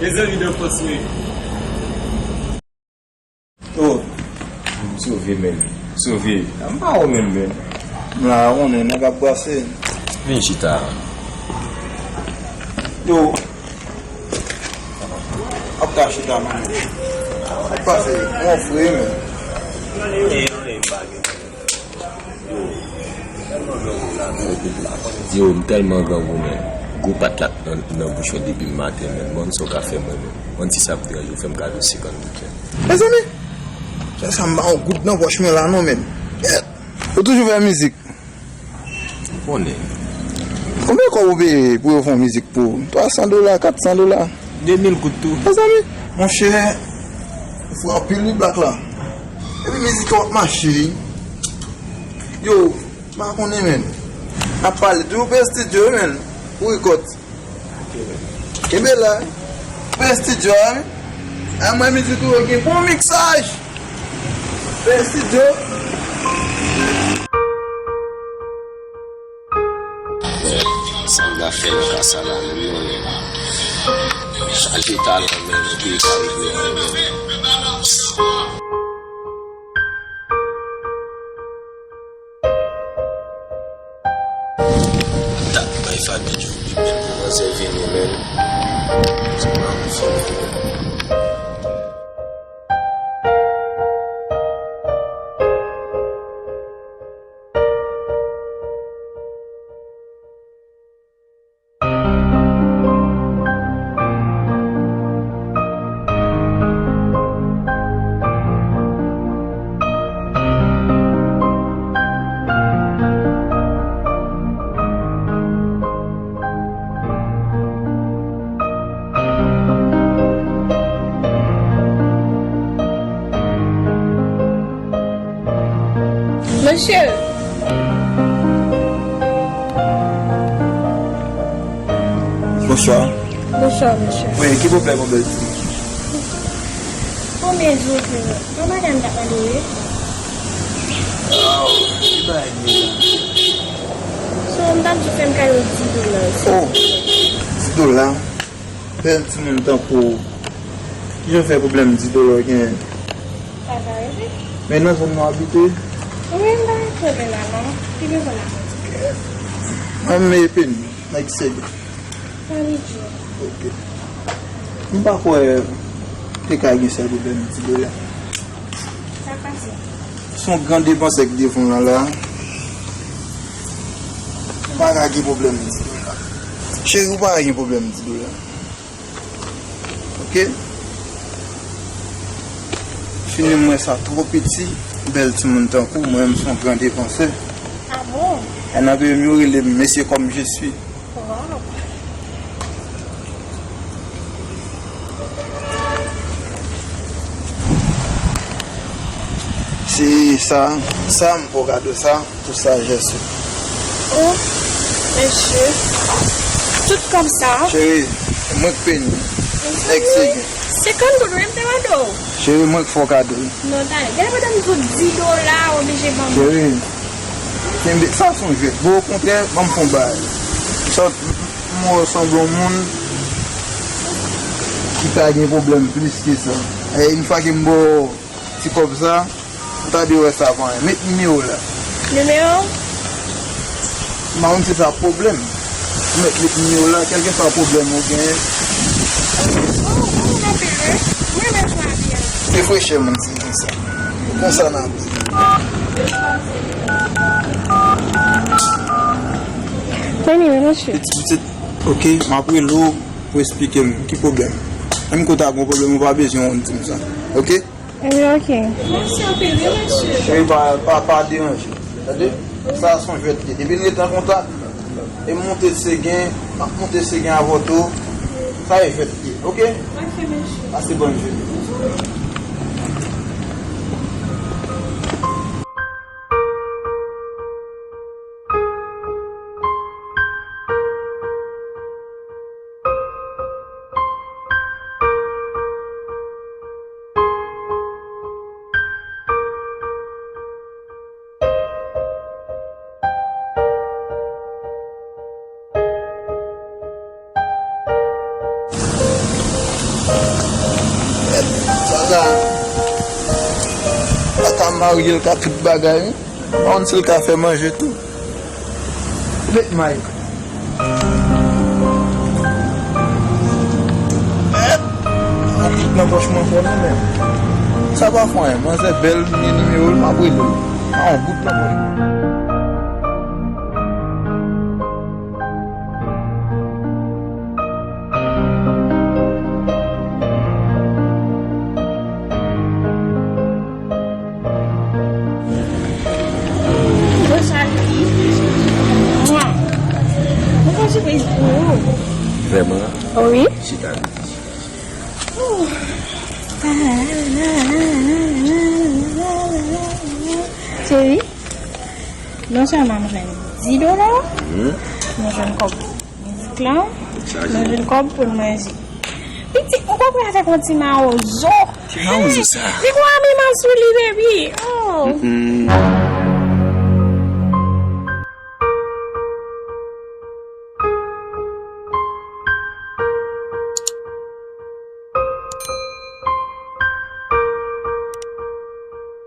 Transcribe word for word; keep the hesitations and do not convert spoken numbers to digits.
Mezanmi, nan fòs mwen. Oh, m sove, men. Sove. M pa wè menm, men. M la, ou konnen, nèg ap brase. Vin chita. Yo. Ap ka chita, man. Ap pase. Mwen fre, men. Yo, m tèlman grangou, men. Gwo pat la nan, nan bouch mwen depi maten, men. Mwen, sa w ka fè mwen, men. Mwen, si sa ap deranje w, fè m kado senkant goud, men. Mezanmi, fè sa m pa yon goud nan pòch mwen la, non, men. Ou toujou fè mizik. Konnen. Konbyen kòb ou peye pou yo fè yon mizik pou ou? Twa san dola, kat san dola? De mil goud tou. Mezanmi, monchè, ou fè anpil wi, Black la. Epi mizik yo ap mache wi. Yo, m pa konnen, men. N ap pale toujou P S Studio, men. Pou rekòt. Kenbe la. P S Studio, wi. A mwen mizik ou yo gen bon miksaj. P S Studio. Sa m ta fè nan ka sa la menm, non, men. Chaje talan, men, nan peyi Karibyen an, men. Tap bay Fabi Djouf, li menm pou manzè vini, men. Se pa yon fanm. Mesye! Bonswa. Bonswa, mesye. Wi, ki pwoblèm ou, bèl fi? Konbyen jou ou fè? Yon bagay m t ap mande w, wi. Aw, ki bagay m ye la? So, m t ap di w fè m kado dis dola. Oh, dis dola? Bèl timoun tankou w. Kijan w fè pwoblèm dis dola w genyen? Sa ka rive. Men nan zòn nou abite? Wi, m pa ret twò lwen la, non. Ki bezwen la? Mwen, m Peni, nèg Sèg. Sa vle di? Ok. M pa kwè te ka gen sèl pwoblèm dis dola. Sa pase? Se yon gran depansè ki devan w la, la. Ou pa ka gen pwoblèm dis dola. Cheri, ou pa ka gen pwoblèm dis dola. Ok? Fini m wè sa twò piti, bèl timoun tankou w, mwen menm se yon gran depansè. Ah bon? Nan peyi m yo rele m Monsieur Comme Je Suis. Wow. Se sa, sa m fè w kado sa. Pou sajès ou. Oh, mesye. Tout kòb sa. Cheri, mwen k Peni. Nèg Sèg. Senkant goud, wi, m te mande w. Cheri, mwen k fè w kado. Non, talè. Gade pandan m di w dis dola, w oblije ban m. Cheri, kenbe, sa se yon jwèt. Bon, okontrè, ban m fè yon bagay. Sa, m, m, m wè w sanble yon moun ki ta gen pwoblèm plis ke sa. E, yon fwa ke m ba w ti kòb sa, m ta dwe wè sa pa anyen. Met nimewo w la. Nimewo? M pa konn si sa pwoblèm. Ou mèt met nimewo w la, kèlkeswa pwoblèm ou genyen. Oh, ou konn anpil, wi. Mwen renmen jan w abiye a. Se frechè moun se konsa. Konsa n abiye. Teni, wi, mesye. Pitit, pitit, ok, m ap rele w pou w esplike m ki pwoblèm. Menm kote a gon pwoblèm, ou pa bezwen di m sa. Ok? Ebyen, ok. Mèsi anpil, wi, mesye. Cheri, pa, pa, pa deranje. Tande? Sa se yon jwèt li ye. Depi n ret an kontak, e m monte Segen, m ap monte Segen avè w tou. Sa e jwèt li ye, ok? Ok, mesye. Pase bòn jounen. Sa, sa ka marye l, ka tout bagay, wi. Pa konn si l ka fè manje tou. Met may. Mèt! Yon bout nan pòch mwen fò non, men. Sa pa fè anyen. Manzè bèl, gen nimewo l, m ap rele l. Pa yon bout nan pòch mwen. Mwen fè sipriz pou ou. Vrèman? Wi. Chita. Cheri, non sèlman m jwenn dis dola, m jwenn kòb mizik lan, m jwenn kòb pou l manje. Pitit, ou konprann avèk yon ti mawozo. Ti mawozo sa. Li gon amiman sou li, baby. Oh.